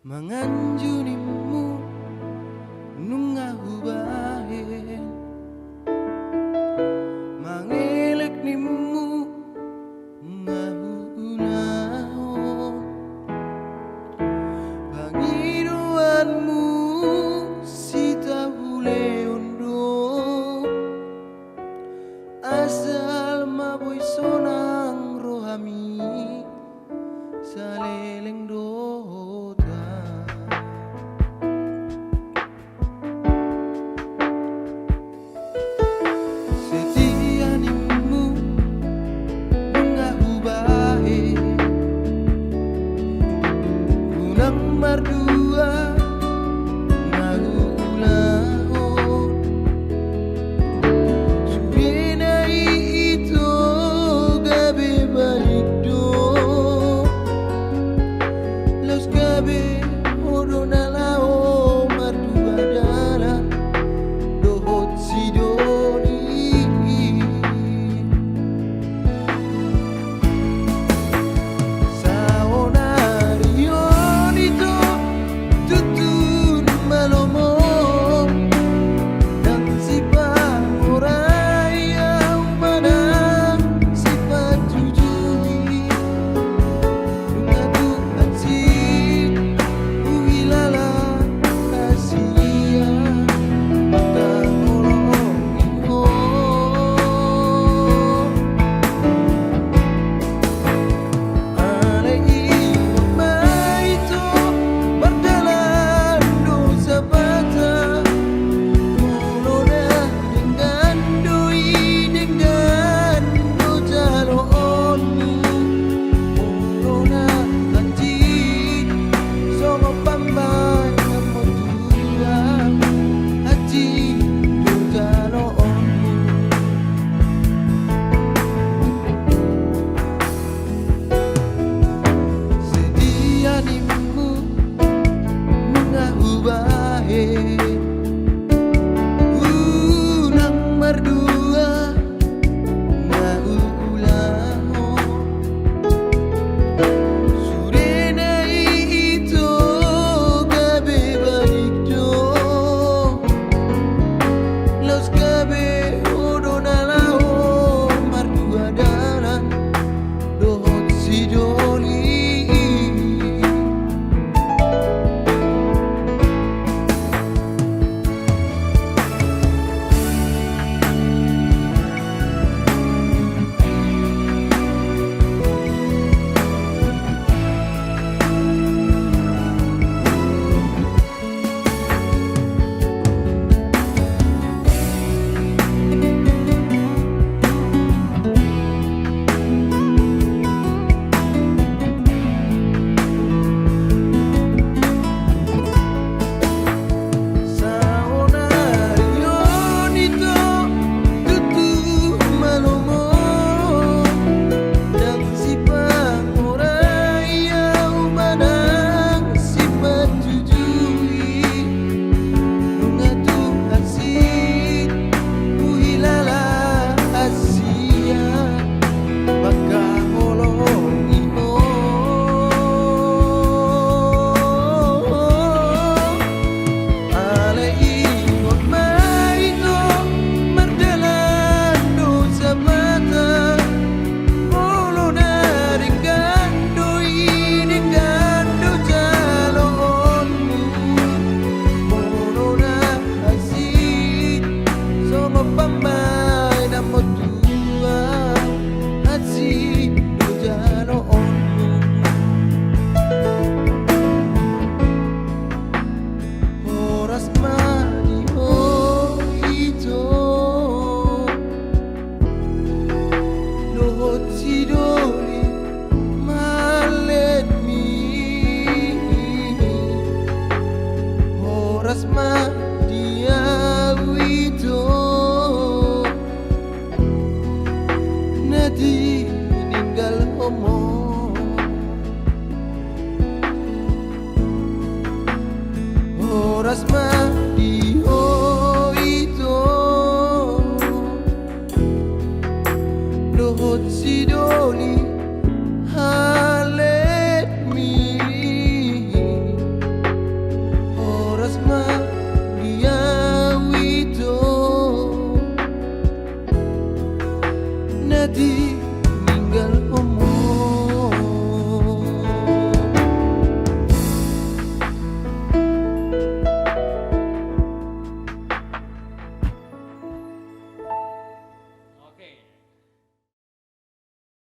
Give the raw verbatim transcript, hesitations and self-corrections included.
Manganju nimmu nunga hubahen, mangelek nimmu nunga huulahon, pangidoanmu sitahuleon do, asal ma boi sonang rohami, saleleng do hota. Setia nimmu nunga hubahen, unang mardua nunga huulahon. Sude na i ito gabe balik do, laos gabe ho do na laho mardua dalan dohot sidoli. Saonari on ito tutu na malomo, ndang sipahorai au manang sipatujui. Nunga Tuhan si huhilala asi ia mangkaholongi ho. Alai ingkon ma ito mardalan do sapata, molo na denggan do i, denggan do jaloonmu. Molo na hansit songon pambahenanmu, Tuhan, hansit do jaloonmu. Setia nimmu nunga hubahen, unang mardua nunga huulahon. Sude na i ito gabe balik do, laos gabe ho do na laho mardua dalan dohot sidoli. Saonari on ito tutu malomo, ndang sipahorai au manang sipatujui. Nunga Tuhan si huhilala asi ia mangkaholongi ho. Alai ingkon ma ito mardalan do sapata, molo na denggan do i, denggan do jaloonmu. Molo na hansit songon pambahenanmu, Tuhan, hansit do jaloonmu. Horas ma di ho ito dohot sidoli malletmi. Horas ma di au ito na tininggalhon ho. Horas ma di ho ito dohot sidoli halletmi. Tinggal